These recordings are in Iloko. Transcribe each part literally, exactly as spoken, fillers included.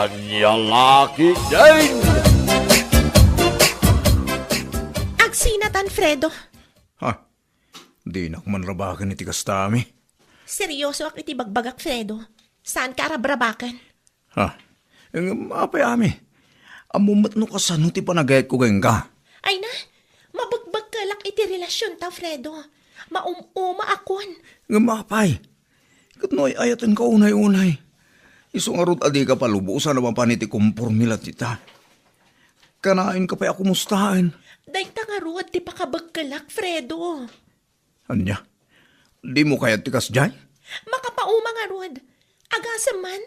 Ania la ketdin? Agsinatan, Fredo. Ha? Dinak man rabaken iti kasta, Ami. Seriosoak iti bagbagak, Fredo. Saanka a rabrabaken. Ha? Ngem apay, Ami? Ammom met no kasano ti panagayatko kenka? Ay na, mabegbegkelak iti relasionta, Fredo. Maum-umaakon. Ngem apay? Ket no ay-ayatenka unay-unay, isu ngarud a dika palubosan a mapan iti komporme la dita. Kanaenka pay a kumustaen. Dayta ngarud ti pakabegkelak, Fredo. Ania? Dimo kayat ti kasdiay? Makapauma ngarud. Agasem man,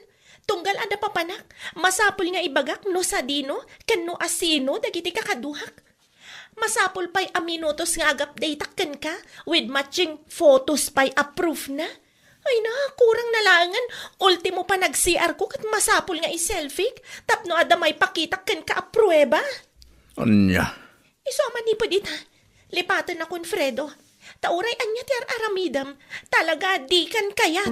tunggal adda papanak, masapul nga ibagak no sadino ken no asino dagiti kakaduak. Masapul pay a minutos nga agupdate-ak kenka with matching photos pay a proof na. Ay na, kurang na laengen, ultimo panag-C R ko ket masapul nga i-selfie tapno adda maipakitak kenka a prueba. Ania? Isu a manipud ita, lipatennakon, Fredo. Ta uray ania ti ar-aramidem, talaga dikan kayat.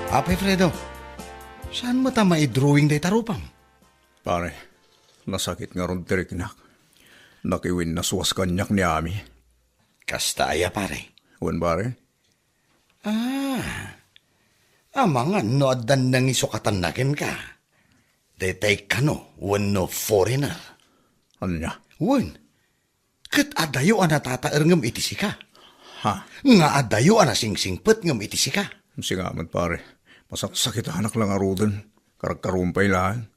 Apay Fredo, saan met a maidrawing dayta rupam? Pare, nasakit ngarud ti riknak. Nakiwinnaswas kaniak ni Ami. Kasta aya, pare? Wen, pare. Ah, amangan no addan nangisukatanna kenka. Daytay kano wenno foreigner. Ania? Wen, ket adayo a natataerngem iti sika. Ha? Nga adayo a nasingsingpetngem iti sika. Sika met, pare. Masaksakitanak la ngaruden. Karkarumpay laeng.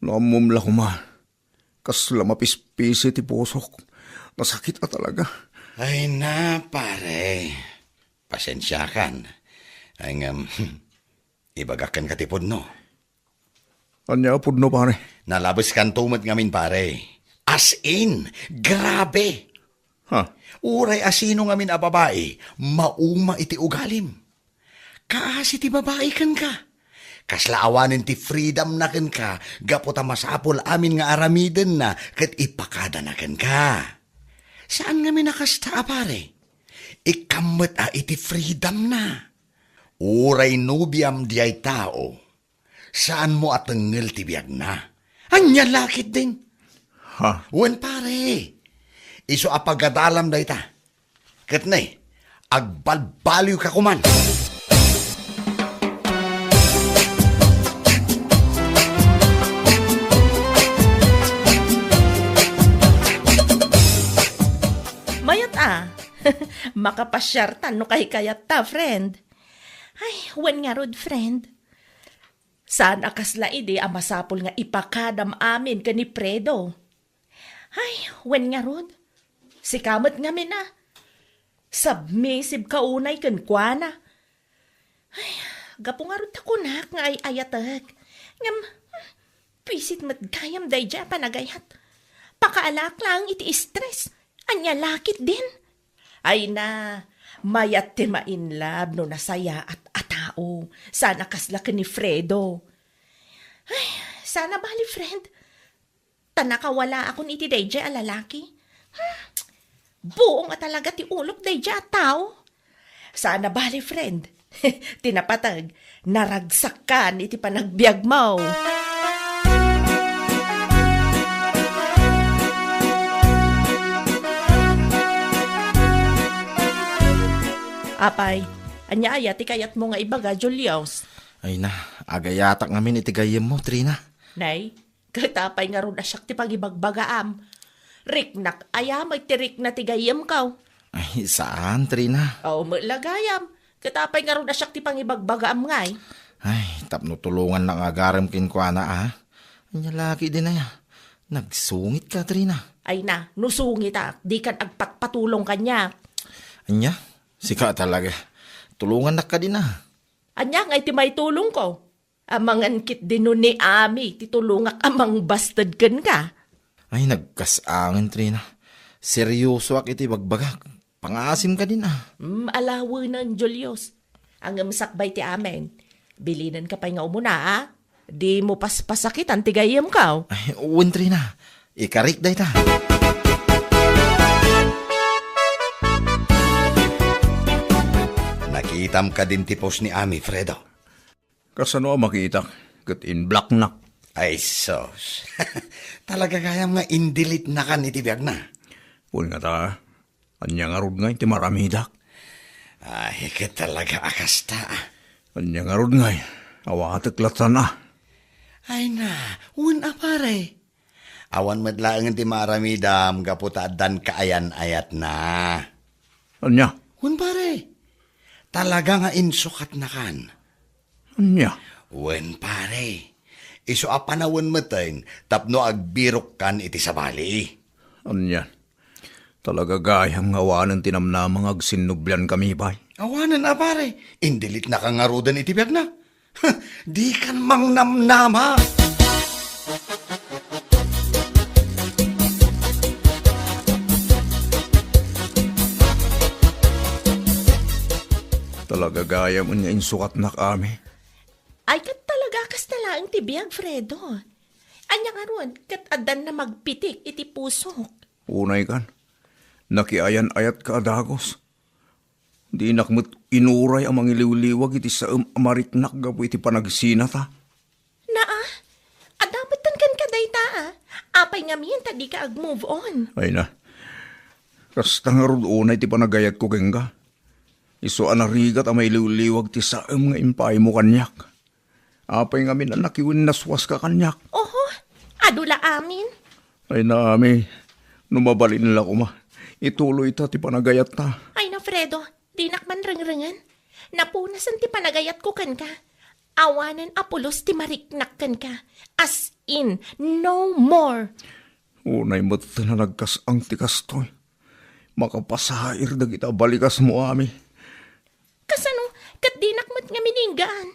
No ammom la koma. Kasla mapispisi ti pusok. Nasakit a talaga. Ay na, pare. Pasensiakan. Ay ngem, ibagak kenka ti pudno. Ania a pudno, pare? Nalabeskanto met ngamin, pare. As in, grabe. Ha? Uray asino ngamin a babai, mauma iti ugalim. Kaasi ti babai kenka. Kasla awanen ti freedom na kenka gapu ta masapul amin nga aramidenna ket ipakadana kenka. Saan ngamin a kasta a pare. Ikkam met a iti freedom na. Uray nobiam diay tao, saanmo a tengngel ti biagna. Ania la ketdin? Ha? Wen pare, isu a pagadalam dayta. Ket ne, agbalbaliwka koman. Mayat a. Makapasiartan no kaykayatta, friend. Ay, wen ngarud, friend. Saan a kasla idi a masapul nga ipakadam amin ken ni Fredo. Ay, wen ngarud, sika met ngamin a. Submissive ka unay kenkuana. Ay, gapu ngarud ta kunak nga ay-ayatek. Ngem, hmm, pisit met gayam daydiay a panagayat. Pakaalaak laeng iti stress. Ania la ketdin? Ay na, mayat ti ma-in love no nasayaat a tao. Saan a kasla ken ni Fredo. Ay, saan a bali, friend. Ta nakawalaakon iti daydiay a lalaki. Hmm, buong a talaga ti ulok daydiay a tao. Saan a bali, friend. Ti napateg, naragsakkan iti panagbiagmo. Apay, ania aya ti kayatmo nga ibaga, Julius? Ay na, agayatak ngamin iti gayyemmo, Trina. Nay, ket apay ngarud a siak ti pangibagbagaam? Riknak aya met ti rikna ti gayyemko? Ay, saan, Trina. Aw, met la gayam. Ket apay ngarud a siak ti pangibagbagaam ngay? Ay, tapno tulongannak nga agarem kenkuana, a. Ania la ketdin aya? Nagsungit ka, Trina. Ay na, no sungitak, dikan agpatpatulong kaniak. Ania? Sika talaga. Tulongannak kadi a. Ania ngay ti maitulongko? Amangan ketdi no ni Ami ti tulongak a mangbasted kenka. Ay, nagkas-angen, Trina. Seriosoak iti bagbagak. Pangaasim kadi a. Mm, alawenen, Julius. Ngem sakbay ti amin, bilinenka pay nga umuna, a? Dimo paspasakitan ti gayyemko. Ay, wen, Trina. Ikarik dayta. Nakitam kadin ti post ni Ami, Fredo? Kasano a makitak ket in-blocknak? Ay, sus. Talaga gayam nga in-delete-nakan iti biagna. Wen ngata, ania ngarud ngay ti maramidak? Ay, ket talaga a kasta, ah. Ania ngarud ngay, awatek lattan, ah. Ay na, wen a pare. Awan met laengen ti maaramidam gapu ta addan kaayan-ayatna. Ania? Wen pare, talaga nga insukatnakan. Ania? Wen pare, isu a panawen metten tapno agbirokkan iti sabali. Ania? Talaga gayam nga awanen ti namnama nga agsinnubliankami pay. Awanen a pare, in-delete-naka ngaruden iti biagna. Dikan mangnamnama. Talaga gayam nga insukatnak, Ami. Ay, ket talaga kasta laeng ti biag, Fredo. Ania ngarud, ket addan namagpitik iti pusok? Unay kan, nakiayan-ayatka a dagus. Dinak met inuray a mangiliwliwag iti saem a mariknak gapu iti panagsinata. Naa, adda metten kenka dayta, ah. Apay ngamin ta dika ag-move on? Ay na, kasta ngarud unay ti panagayatko kenka. Isu a narigat a mailiwliwag ti saem nga impaaymo kaniak. Apay ngamin a nakiwinnaswaska kaniak? Oho, adu la amin. Ay na, Ami, no mabalin la koma, ituloyta ti panagayatta. Ay na, Fredo, dinak man rengrengen. Napunasen ti panagayatko kenka. Awanen a pulos ti mariknak kenka. As in, no more. Unay met a nagkas-ang ti kastoy. Makapasair dagita a balikasmo, Ami. Kasano, ket dinak met ngamin inggaan?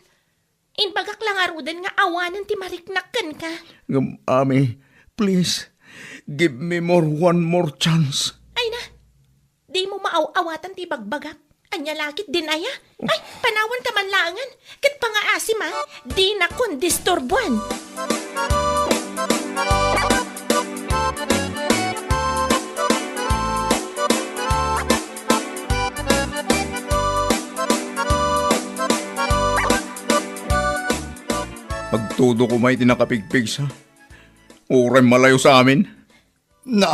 Imbagak la ngaruden nga awanen ti mariknak kenka. Ngem, Ami, please, give me more, one more chance. Ay na, dimo maaw-awatan ti ibagbagak. Ania la ket din aya? Ay, panawanta man laengen. Ket pangaasi man, dinakon disturbuan. Agtudo koma iti nakapigpigsa. Uray malayo sa amin. Na,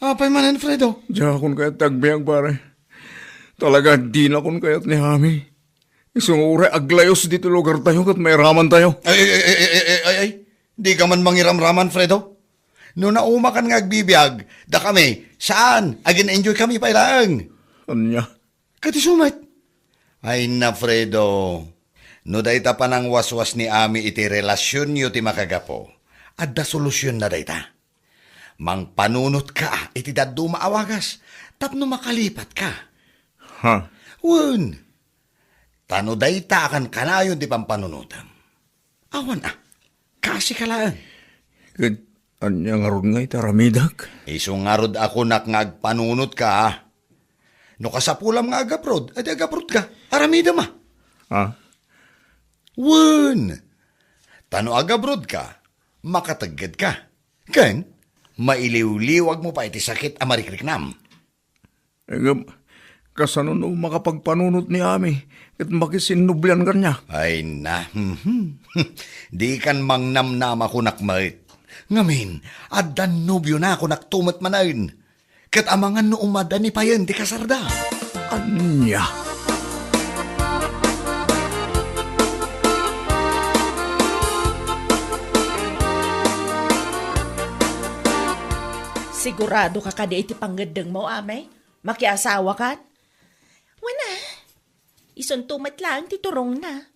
apay manen, Fredo? Diakon kayat ti agbiag, pare. Talaga, dinakon kayat ni Ami. Isu nga uray aglayos ditoy lugartayo ket mairamantayo. Ay, ay, ay, ay, ay, ay, ay, ay. Di ka man mangiramraman, Fredo. No naumakan nga agbibiag, dakami, saan? Agin-enjoy kami pay laeng. Ania? Ket isu met. Ay na, Fredo. No dayta panangwaswas ni Ami iti relasionyo ti makagapu, adda solusionna dayta. Mangpanunotka iti dadduma a wagas tapno makalipatka. Ha? Wen, ta no dayta a kankanayon ti pampanunotem, awan a, kaasika laeng. Ket ania ngarud nga iti aramidek? Isu ngarud a kunak nga agpanunotka, a. No kasapulam nga agabrod, adi agabrodka. Aramidem a. Ah? Wen, ta no agabrodka, makateggedka. Ken, mailiwliwagmo pay ti sakit a marikriknam. Ngem, kasano no makapagpanunot ni Ami ket makisinnublian kaniak? Ay na, mhm. Dikan mangnamnama kunak met. Ngamin, addan nobiona kunak to met manen. Ket amangan no umadani payen ti kasarda. Ania? Sigurado ka kadi iti pangngeddengmo, Amay? Makiasawakan? Wen a, isunto met laeng ti turongna.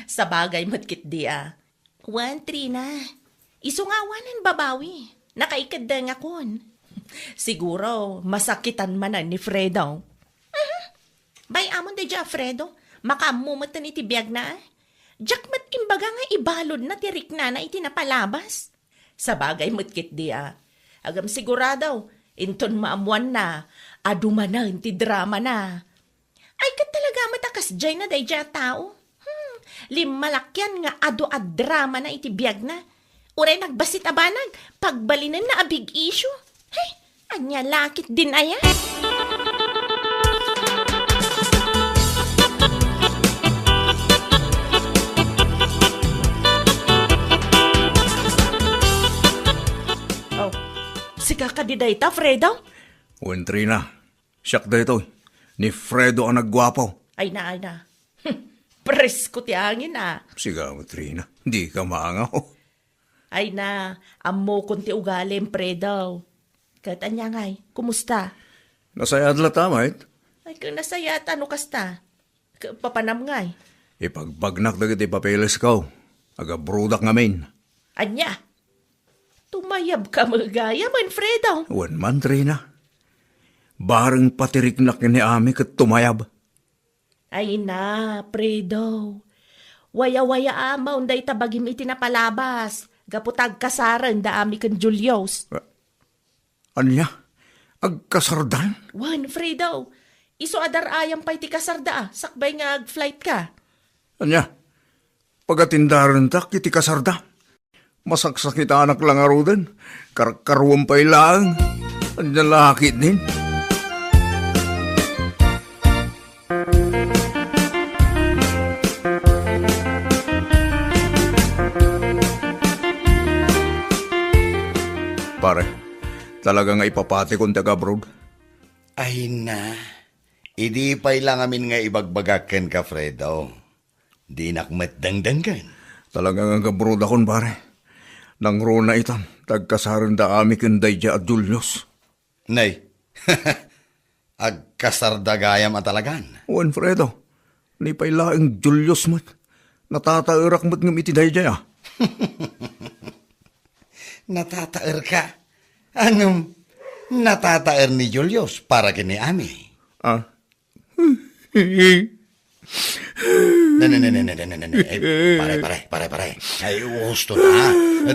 Sabagay met ketdi a. Wen, Trina, isu nga awanen babawi, nakaikeddengakon. Siguro, masakitan manen ni Fredo. Mhm. Bay-amon daydiay a Fredo, makaammo metten iti biagna, a. Diak met imbaga nga ibaludna ti riknana iti napalabas. Sabagay met ketdi a. Agam sigurado, inton maammoanna, adu manen ti dramana. Ay, ket talaga met a kasdiayna daydiay a tao. Hmm, limmalakian nga adu a dramana iti biagna. Uray nagbassit a banag, pagbalinenna a big issue. Hey, ania la ketdin aya? Oh, sika kadi dayta, Fredo? Wen, Trina. Siak daytoy, ni Fredo a nagguapo. Ay na, ay na. Presko ti angin, a. Sika, Trina, dika maangaw. Ay na, ammokon ti ugalim, Fredo. Ket ania ngay, kumusta? Nasayaat latta met? Ay, ket nasayaat no kasta. Ket papanam ngay? Ipagbagnak dagiti papelesko. Agabrodak ngamin. Ania? Tumayabka met gayam, Fredo? Wen man, Trina. Bareng patiriknak ni Ami ket tumayab. Ay na, Fredo. Wayawayaamen dayta bagim iti napalabas, gapu ta agkasaren da Ami ken Julius. A-, ania? Agkasardan? Wen, Fredo. Isu a dar-ayam pay ti kasarda, a, sakbay nga ag-flight ka. Ania? Pagatindarentak iti kasarda. Masaksakitanak la ngaruden. Karkaruam pay laeng. Ania la ketdin? Pare, talaga nga ipapatikon ti agabroad? Ay na, idi pay la ngamin nga ibagbagak kenka, Fredo. Dinak met dengdenggen. Talaga nga agabrodakon, pare. Nangruna itan, ta agkasarenda Ami ken daydiay a Julius. Nay, agkasarda gayam a talagan. Wen, Fredo. Ni pay laeng Julius met. Natataerak met ngem iti daydiay, a. Natataerka? Ngem, natataer ni Julius para ken ni Ami. A? Ne, ne, ne, ne, ne, ne, ne, ne. Ay, pare, pare, pare, pare. Ay, husto na, ha?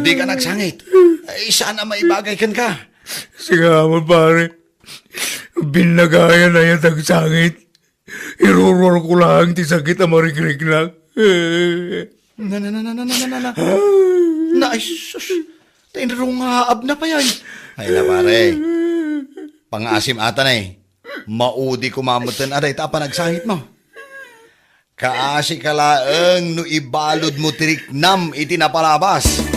Dika agsangit. Ay, saan a maibagay kenka. Sika man, pare. Binnagayan aya ti agsangit. Iruruarko laeng ti sakit a marikriknak. Na, na, na, na, na, na, na, na. Na, ay, sus. Ta inrungaabna pay, ay. Ay na, pare. Pangaasim ata, nay. Maudi koma metten a dayta a panagsangitmo. Kaasika laeng no ibaludmo ti riknam iti napalabas.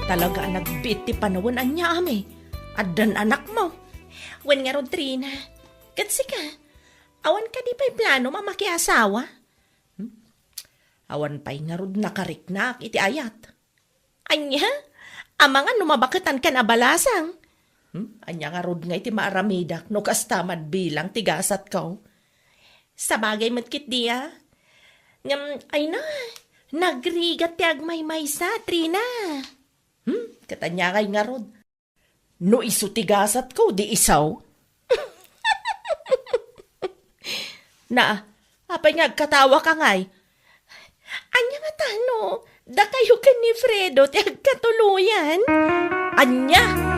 Talaga a nagbiit ti panawen, ania, Ami? Addan anakmo. Wen ngarud, Trina. Ket sika, awan kadi pay planom a makiasawa? Hmm? Awan pay ngarud nakariknak iti ayat. Ania? Amangan no mabaketankan a balasang? Hmm? Ania ngarud ngay ti maaramidak no kasta man bilang ti gasatko? Sabagay met ketdi a. Ngem, ay na, nagrigat ti agmaymaysa, Trina. Hmm? Ket ania ngay ngarud? No isu ti gasatko, di isu. Na, apay nga agkatawaka ngay? Ania ngata no dakayo ken ni Fredo ti agkatuloyan? Ania?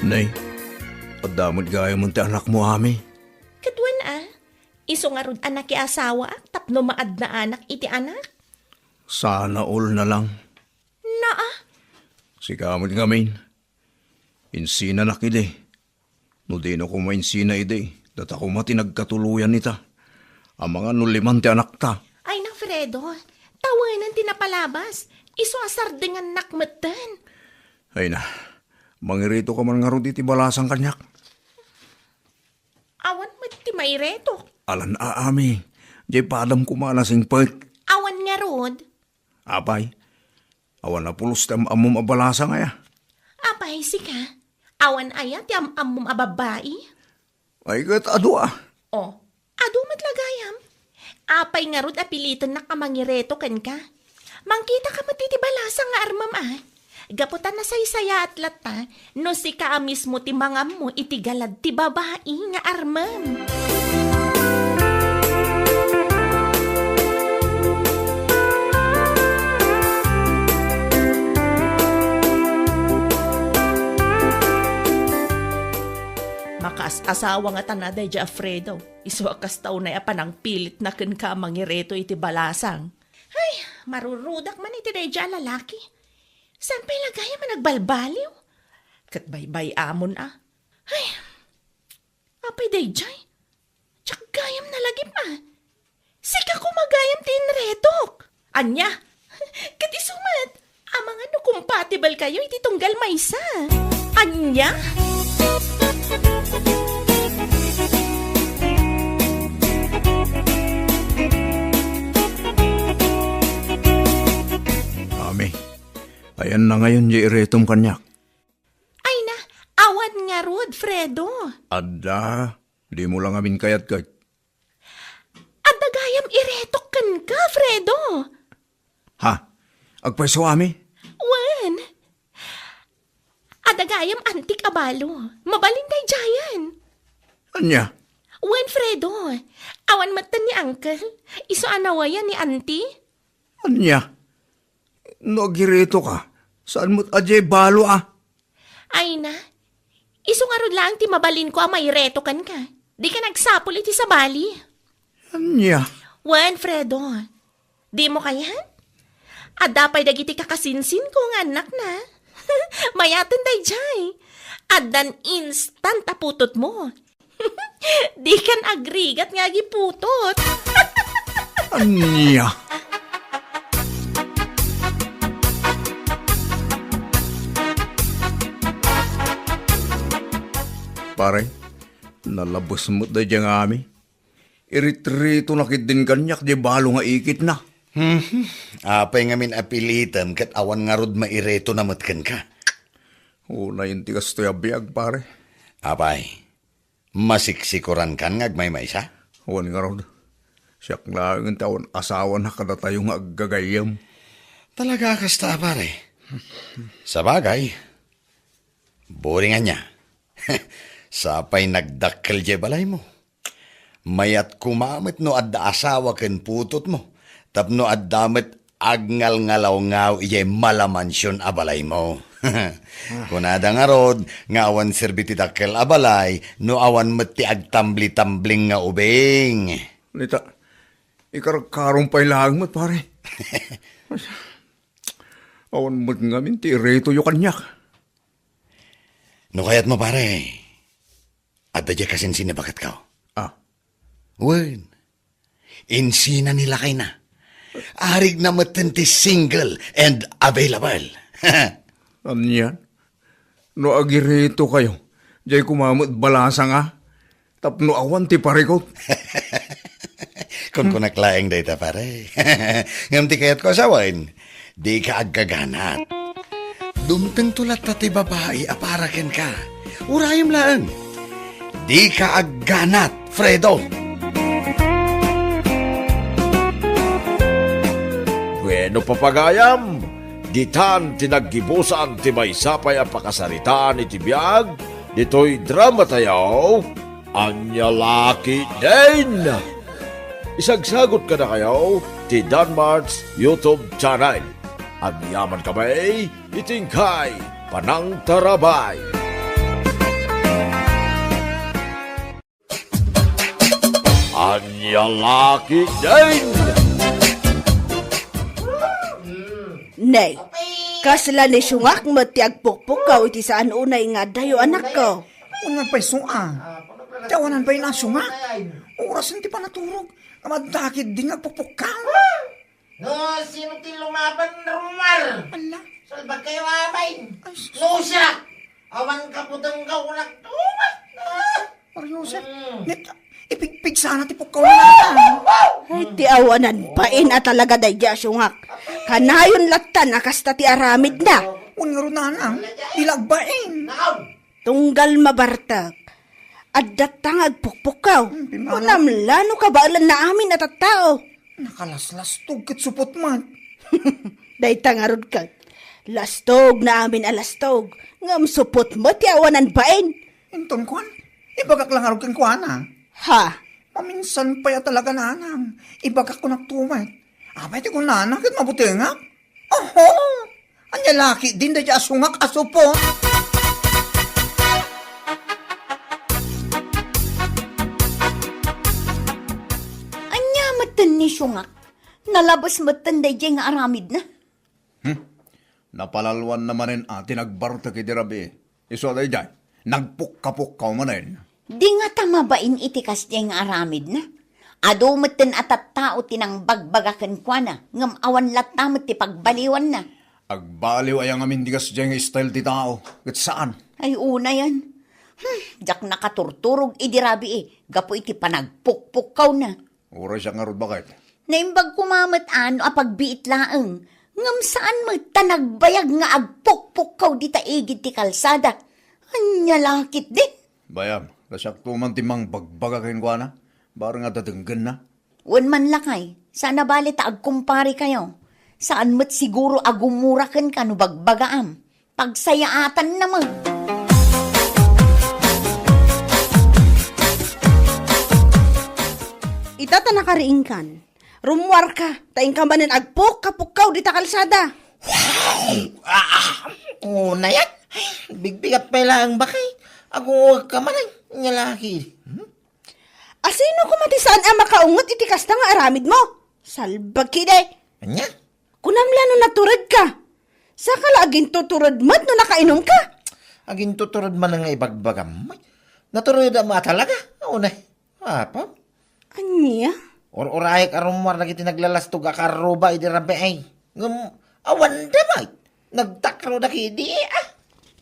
Nay, adda met gayam ti anakmo, Ami. Ket wen a, isu ngarud a nakiasawaak tapno maadnaanak iti anak? Sana all na lang. Naa? Sika met ngamin. Insinanak idi. No dino koma insina idi, data koma ti nagkatuloyan ita. Amangan no liman ti anakta. Ay na, Fredo, tawenen ti napalabas. Isu a sardengannak metten. Ay na, mangirito ka man ngarud iti balasang kaniak. Awan met ti mairetok. Alan a, Ami. Diay padam koma a nasingpet. Awan ngarud. Apay, awan a pulos ti am-ammom a balasang aya? Apay, sika? Awan aya ti am-ammom a babbai? Ay, ket adu a. O, adu met la gayam. Apay ngarud a pilitennak a mangireto kenka? Mangkitaka met iti balasang nga armem a. Gapu ta nasaysayaat latta no sika a mismo ti mangammo iti galad ti babai nga armem. Makaas-asawa ngata daydiay a Fredo. Isu a kasta unay a panangpilitna kenka a mangireto iti balasang. Ay, marurudak man iti daydiay a lalaki. Saan pay la gayam a nagbalbaliw? Ket baybay-amon a. Ay, apay daydiay? Diak gayam nalagip a. Sika koma gayam ti inretok. Ania? Ket isu met, amangan no compatible kayo iti tunggal maysa. Ania? Ami, ayanna ngayon diay iretom kaniak? Ay na, awan ngarud, Fredo. Adda, dimo la ngamin kayat ket. Adda gayam iretok kenka, Fredo. Ha? Agpayso, ami? Wen. Adda gayam antik a balo. Mabalin daydiayen. Ania? Wen, Fredo. Awan metten ni Uncle. Isu a nawayan ni Auntie. Ania? No agiretoka, saan met a diay balo a? Ay na, isu ngarud laeng ti mabalinko a maireto kenka. Dika nagsapul iti sabali. Ania? Wen, Fredo. Dimo kayat? Adda pay dagiti kakasinsinko nga annakna. Mayaten daydiay. Addan instant a putotmo. Dikan agrigat nga agiputot. Ania? Pare, nalabes met daydiay nga ami. Iritritona ketdin kaniak diay balo nga ikitna. Hmm, apay ngamin a pilitem ket awan ngarud mairetona met kenka? Unayen ti kastoy a biag, pare. Apay, masiksikorankan nga agmaymaysa? Wen ngarud, siak laeng ti awan asawana kadatayo nga aggagayyem. Talaga a kasta, pare. Sabagay, boring ania. Sapay nagdakkel diay balaymo. Mayat koma met no adda asawa ken putotmo, tapno adda met agngalngalawngaw idiay malamansion a balaymo. Kunada ngarud nga awan serbi ti dakkel a balay no awan met ti agtambli-tambling nga ubing. Nita, ikarkarom pay laeng met, pare. Awan met ngamin ti iretoyo kaniak. No kayatmo, pare, adda diay kasinsin ni baketko. Ah. Wen, insina ni lakayna. Arigna metten ti single and available. Anian? No agiretokayo, diay koma met balasang a, tapno awan ti parikut. Kunkunak laeng dayta, pare. Ngem ti kayatko a sawen, dika aggaganat. Dumtengto latta ti babai a para kenka. Urayem laeng. Dika agganat, Fredo. Bueno, papagayam, ditan ti naggibusan ti maysa pay a pakasaritaan iti biag ditoy dramatayo, Ania La Ketdin. Isagsagot kadakayo ti Danmart's YouTube channel. Agyamankami iti inkay panangtarabay. Ania La Ketdin! Nay, kasla ni sungak met ti agpukpukkaw iti saan unay nga addayo, anakko. Unay pay sungak. Ti awanan pay nasungak. Orasen ti panaturog. Amadakid din nga agpukpukkaw. No, sino ti lumaban, Romar? Ala. Salbag kayo, amay. Ay, sus. No, siya. Awan kaputang ka, unak tumat. Ah. Mario Joseph, mm, net, ipigpig Sana ti pukkaw na, Nanang. Ay, ti awanan bain a talaga daydi a siungak. Kanayon latta a kasta ti aramidna. Wen ngarud, Nanang, dila agbain. Tunggal mabartek. Addatta nga agpukpukkaw. Hmm, pimala. Kunam la no kabaelanna amin a tattao. Nakalaslastog ket supot met. Dayta ngarud ket. Lastog na amin a lastog. Ngem supot met ti awanan bain. Inton kuan, ibagak la ngarud kenkuana. Ha? Maminsan pay a talaga, Nanang. Ibagak kunakto met. Apay ti kunana ket mabutengak? Oho! Ania la ketdin daydi a siungak a supot? Ania metten ni siungak? Nalabes metten daydiay nga aramidna. Hmm? Napalalwanna manen a ti nagbartek idi rabii. Isu a daydiay, nagpukkapukkaw manen. Di ngata mabain iti kasdiay nga aramidna. Adu metten a tattao ti nangbagbaga kenkuana, ngem awan latta met ti pagbaliwanna. Agbaliw aya ngamin ti kasdiay nga style ti tao, ket saan? Ay, unayen. Hmm, diak nakaturturog idi rabii, gapu iti panagpukpukkawna. Uray siak ngarud, baket. Naimbag koma met a no apagbiit laeng, ngem saan met ta nagbayag nga agpukpukkaw dita igid ti kalsada. Ania la ketdin? Bayam, ta siakto man ti mangbagbaga kenkuana, bareng a denggenna. Wen man lakay, saan a bale ta agkumparekayo. Saan met siguro a gumura kenka no bagbagaam. Pagsayaatanna met. Ita ta nakariingkan, rummuarka, ta inka manen agpukkapukkaw dita kalsada. Ah, ah, unayen. Bigbigat pay laeng, baket. Agungugka manen, ania la ketdi. Hmm? Asino koma ti saan a makaunget iti kasta nga aramidmo? Salbag ketdi. Ania? Kunam la no naturedka. Saka la agintutured met no nakainumka. Agintutured manen nga ibagbagam. Naturedam a talaga. Unayen. Apo? Ania? Ur-urayek a rummuar dagiti naglalastog a karruba idi rabii. Ngem awanda met. Nagtakroda ketdi, ah.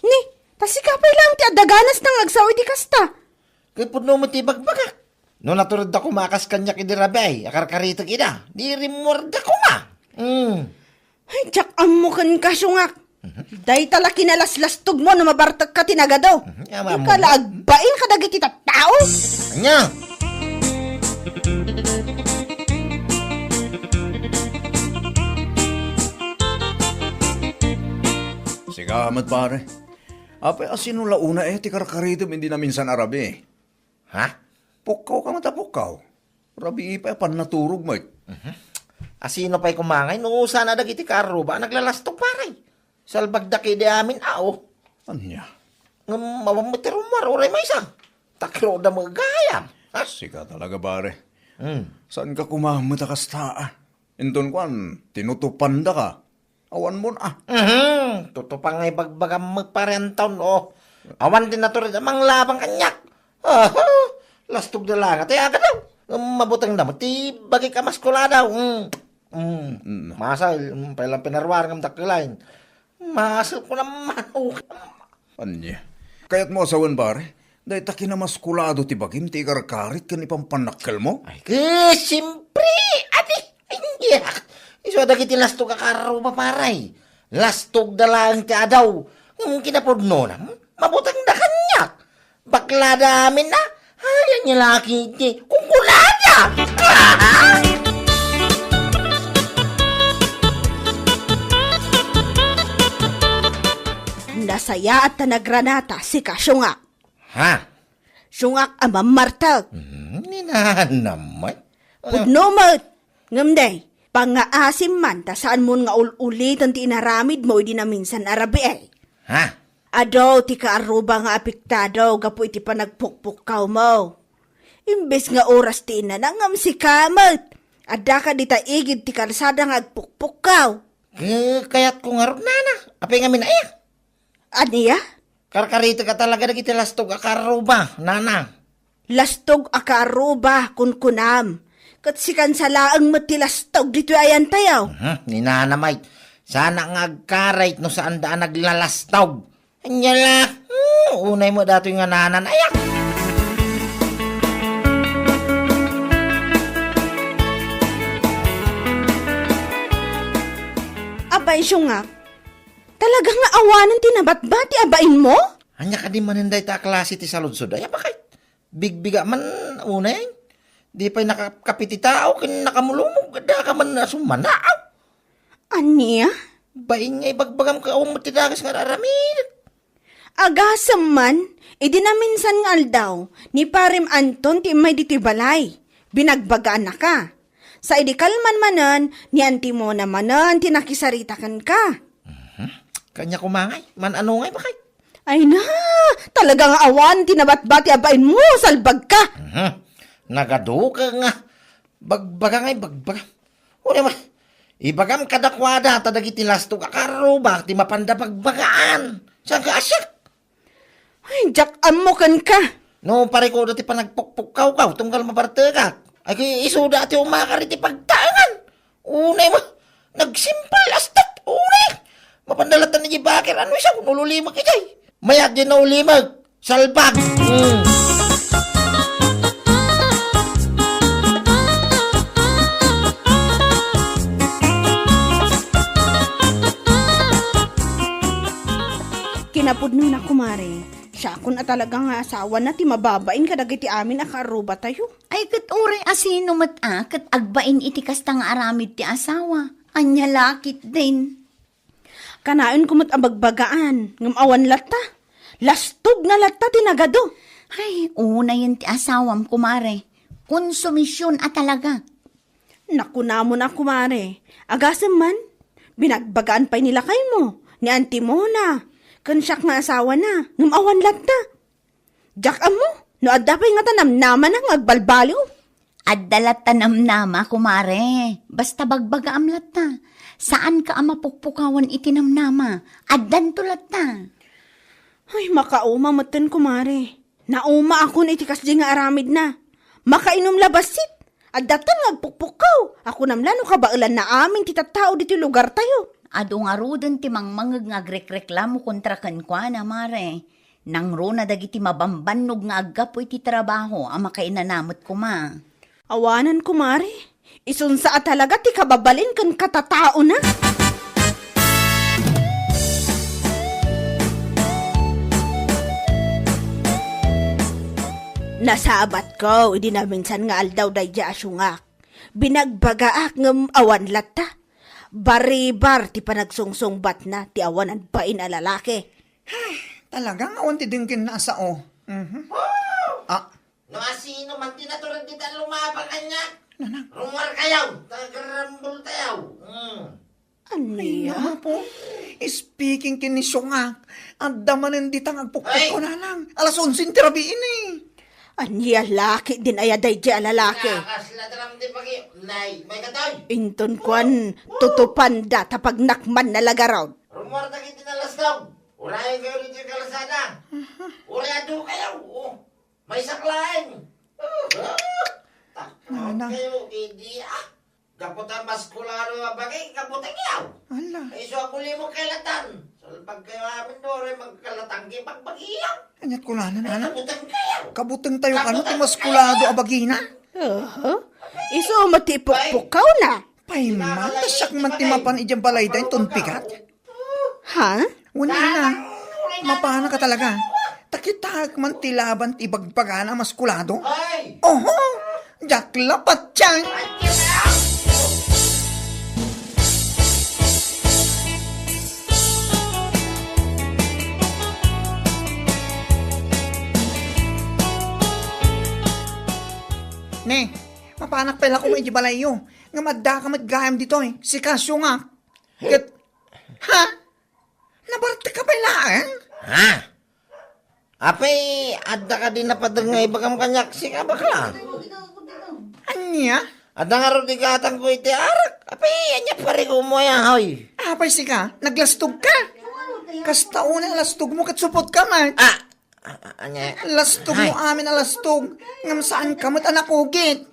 Ni, ta sika pay laeng ti adda ganasna nga agsao iti kasta. Ket pudno met ti ibagbagak. No naturedda koma a kas kaniak idi rabii a karkaritek ida, di rimmuarda koma. Hmm. Ay, diak ammo kenka, siungak. Mhm. Dayta la kinalaslastogmo no mabartekka ti nagadu. Mhm. Ania, inka la agbain kadagiti tattao. Ania? Sika met, pare. Apay, asino la unay ti karkaritem idi naminsan a rabii? Ha? Pukkawka met a pukkaw. Rabii pay a pannaturog met. Mhm. Asino pay koma ngay no saan a dagiti kaarruba a naglalastog, pare? Salbagda ketdi amin, a, o. Ania? Ngem awan met ti rummuar, uray maysa. Takroda met gayam. Ha? Sika talaga, pare. Hmm. Saanka koma met a kasta, a? Inton kuan, tinutupandaka. Awan mon, a. Mhm. Tutupan nga ibagbagam met, pare Anton, o. Awan ti natured a manglabang kaniak. Aha. Lastogda la nga ti agadaw. Ngem mabutengda met ti bagik a maskuladaw. Mm. Mm. Mm. Masay, mm, pay lang pinaruar ngem dakkel laeng. Masay ko naman, o. Ania? Kayatmo a sawen, pare? Dayta kinamaskulado ti bagim ti ikarkarit ken ipampannakkelmo? Ay, ket, siempre, adi, ania? Isu a dagiti lastog a kaarruba, pare. Lastogda laeng ti adaw. Ngem kinapudnona, mabutengda kaniak. Baklada amin a. Ay, ania la ketdi, kunkunada. Nasayaat ta nagranata, sika, siungak. Ha? Siungak a mammartek. Hmm, ni nanam met. Pudno met. Ngem day, pangngaasim man ta saanmon nga ul-uliten ti inaramidmo idi naminsan a rabii. Ha? Adu ti kaarruba nga apektado gapu iti panagpukpukkawmo. Imbes nga oras ti inana, ngem sika met. Addaka dita igid ti kalsada nga agpukpukkaw. Ke-, kayatko ngarud, nana. Apay ngamin aya? Ania? Karkaritek a talaga dagiti lastog a kaarruba, nana. Lastog a kaarruba, kunkunam. Ket sikan sa laeng met ti lastog ditoy ayantayo. Mhm, ni nana met. Sana nga agkarayt no saanda a naglalastog. Ania la, hmm, unay met datoy nga nanan, ayak. Ay, siya nga. Talaga nga awanen ti nabatbati a bainmo? Ania kadi manen dayta a klase ti saludsod? Ay, bakit? Bigbiga man, unay. Di pay nakakape ti tao, ken nakamulumog, adda ka man a summanaaw. Ania? Bain nga ibagbagam ka, awan met ti dakes nga aramid. Agasem man, idi naminsan nga aldaw, ni Parem Anton ti immay ditoy balay. Binagbagaannaka. Sa idi kalman manen, ni Antimona manen ti nakisarita kenka. Mhm. Kanya kumangay, man-ano ngay bakay? Ay na, talaga nga awan ti nabatbati a bainmo, salbagka. Mhm. Nagaduka nga. Bagbaga ngay, bagbaga. Uray ma, ibagam kadakuada ta dagiti lastog a karruba ti mapanda bagbagaan. Saan ka asyak? Ay, diak ammo kenka. No, parikudo ti panagpukpukkawkaw, tunggal mabartekak. Ay, kay isuda ti umakar iti pagtaengan. Unay ma, nagsimpal lastat, unay. Mapanda latta ni Jibakir, ano isang nululimag ijay? Mayat di naulimag. Salbag! Mm. Kinapudnona, kumare, siakon a talaga nga asawana ti mababain kadagiti amin a kaarrubatayo. Ay, ket uray a sino met a ket agbain iti kasta nga aramid ti asawa. Ania la ketdin? Kanaenko met a bagbagaan, ngem awan latta. Lastog na latta ti nagadu. Ay, unayen ti asawam, kumare. Konsumision a talaga. Nakunamon a, kumare. Agasem man, binagbagaan pay ni lakaymo, ni Antimona, ken siak nga asawana, ngem awan latta. Diak ammo, no adda pay ngata namnamana nga agbalbaliw. Adda latta namnama, kumare. Basta bagbagaam latta. Saanka a mapukpukawan iti namnama. Addanto latta. Ay, makauma metten, kumare. Naumaakon iti kasdi nga aramidna. Makainom la bassit. Adda tan nga agpukpukkaw. Kunam la no kabaelanna amin ti tattao ditoy lugartayo. Adu ngaruden ti mangmangeg nga agrekreklamo kontra kenkuana, mare. Nangruna dagiti mabambannog nga aggapu iti trabaho a makainana met koma. Awanan, kumare. Isunsa a talaga ti kababalin ken katataona. Nasabatko idi naminsan nga aldaw daydi a siungak. Binagbagaak ngem awan latta. Baribar ti panagsungsungbatna ti awanan bain a lalaki. Ay, talaga nga awan ti denggenna a sao. Mhm. Ah. No asino man ti natured dita lumabang kaniak, Nanang. Rumuar kayo, tagarambol tayo. Hmm. Ania? Ay, apo. Speaking ken ni Siungak, adda manen dita nga agpukpukkaw, Ay! Nanang. Alas onse ti rabii ni. Ania la ketdin aya daydi a lalaki? Nakasla ti ram ti pagi-, nay, may katoy. Inton kuan, tutupanda ta pagnakmanna la garud. Rumuar dagiti nalastog. Urayen kayo ditoy kalsada. Aha. Urayen kayo. Oh, may saklain. Nana. Kayo, idi, ah. Gapu ta maskulado a bagay, gapu ta kiyaw. Ala. Ay, so ako limo kailatan. Salbag kayo amin, dore, magkalatang kay pagbagiyaw. Anyat ko, Nana, Ay, Nana. Kabutang kayo. Kabutang tayo, ano, Kabutang ti maskulado kayo. A bagina? Aha. Isu mo ti pukpukaw na. Pay man, ta siak man ti mapan idiay balay da inton bigat. Ha? Wen, Nana, mapana ka talaga. Ta kitaek man ti laban ti ibagbagana a maskulado. Ay! Oho! Diak la patien! Ne, mapanak pay la koma idiay balayyo. Ngem adda ka met gayam ditoy. Sika, Siungak. Ket, ha? Nabartek ka pay laeng? Ha? Apay, adda kadi napader nga ibagam kaniak, sika, bakla? Ania? Adda ngarud igatangko iti arak. Apay, ania parikumo aya, hoy? Apay, sika, naglastog ka? Kasta unay a lastog mo ket supot ka met. Ah, ah, ah, ania? Lastog mo Ay. Amin a lastog, ngem saan ka met a nakugit.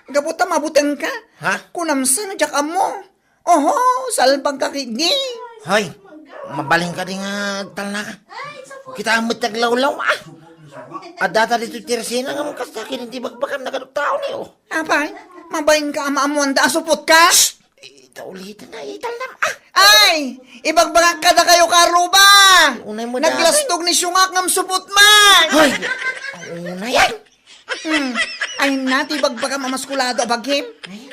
Gapu ta mabuteng ka. Ha? Kunam sa no diak ammo. Oho, salbag ka kidi. Hoy, mabalin ka di nga agtalna ka. Kita met aglawlaw, ah. Adda ta ditoy tersina nga kasta ken ti bagbagam nagadu tao ni, oh. Apay, mabalin ka a maammoanda a supot ka? Shh! Kauliten na, italnam. Ah! Ay! Ibagbagak kadakayo, Karuba! Unay mo da. Naglastog ni Siungak ngem supot man! Ay! Unay. Hmm. Ay na, ti ibagbagam a maskulado a bagim.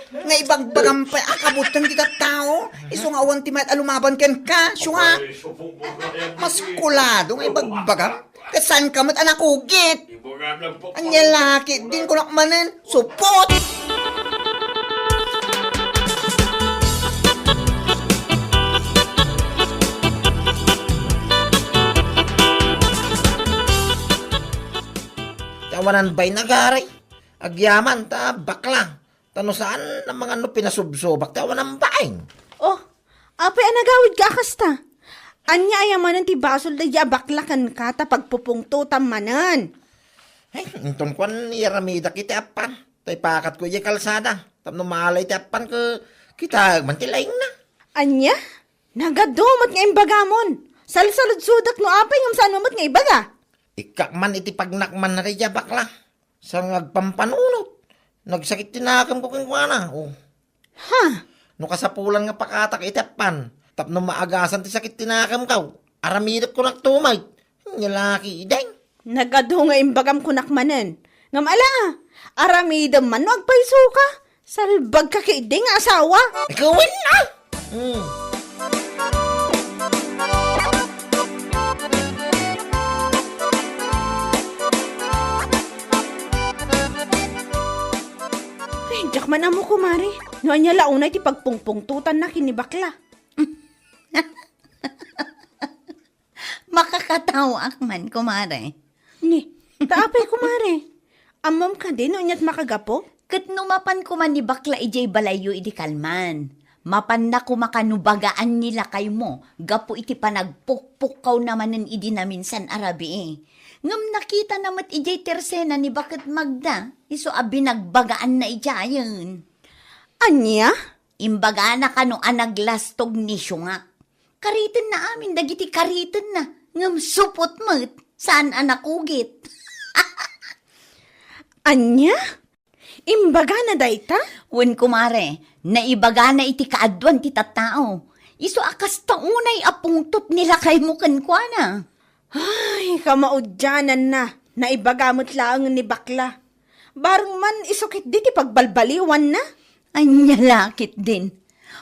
Nga ibagbagam pay a kabutan ti tattao. Isu nga awan ti mayat a lumaban kenka, Siungak. Maskulado nga ibagbagam. Ket saanka met a nakugit. Ania la ketdin, kunak manen, supot! Ti awanan bain, agaray. Agyaman ta bakla. Ta no saan a mangano pinasubsobak ti awanan bain. Oh, apay a nagawidka a kasta? Ania aya manen ti basol daydiay a bakla kenka ta pagpupungtotam manen? Ay, inton kuan, iyaramidak iti appan. Ta ipakatko idiay kalsada. Tapno maalay ti appan ket kitaek man ti laingna. Ania? Nagadu met nga imbagamon. Salsaludsodek no apay ngem saan met nga ibaga. Ikkak man iti pagnakmanna daydiay a bakla. Saan nga agpampanunot. Nagsakit ti nakemko kenkuana. Oh. Ha? No kasapulan nga pakatak iti appan, tapno maagasan ti sakit ti nakemko, aramidek kunak tumay. Ania la ketdin. Nagadu nga imbagam kunak manen. Ngem ala, aramidem man no agpayso ka. Salbag ka ketdi nga asawa. Ikaw, wen, ah! Hmm. Ay, diak man ammo, kumare. No ania la unay ti pagpungpungtotanna ken ni bakla. Makakataoak man, kumare. Ni, ta apay, kumare? Ammom kadi no aniat makagapu? Ket no mapan koma ni bakla idiay balayyo idi kalman, mapanna koma kano bagaan ni lakaymo gapu iti panagpukpukkawna manen idi naminsan a rabii. Ngem nakitana met idiay tersena ni Baket Magda, isu a binagbagaanna idiayen. Ania? Imbagana kano a naglastog ni Siungak. Karitenna amin dagiti karitenna, ngem supot met, saan a nakugit. Ania? Imbagana dayta? Wen, kumare, naibagana iti kaaduan ti tattao. Isu a kasta unay a pungtot ni lakaymo kenkuana. Ay, kamaudiananna, naibaga met laeng ni bakla. Bareng man isu ketdi ti pagbalbaliwanna. Ania la ketdin?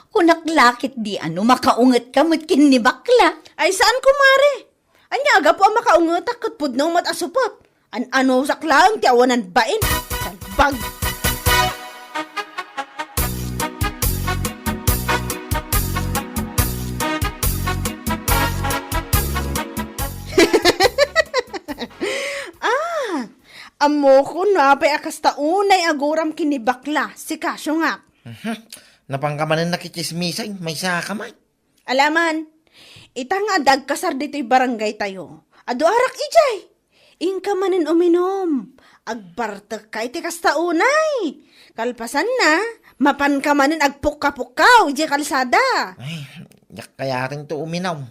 Kunak la ketdi a no makaungetka met ken ni bakla. Ay, saan, kumare. Ania a gapu a makaungetak ket pudno met a supot? An-anusak laeng ti awanan bain. Salbag! Ah! Ammokon no apay a kasta unay a guram ken ni bakla, sika, Siungak. Mhm. Napanka manen nakitsismisay, maysaka man. Ala man, ita nga adda agkasar ditoy barangaytayo, adu arak idiay. Inka manen uminom, agbartekka iti kasta unay. Kalpasanna, mapanka manen agpukka-pukkaw idiay kalsada. Ay, diak kayatento uminom.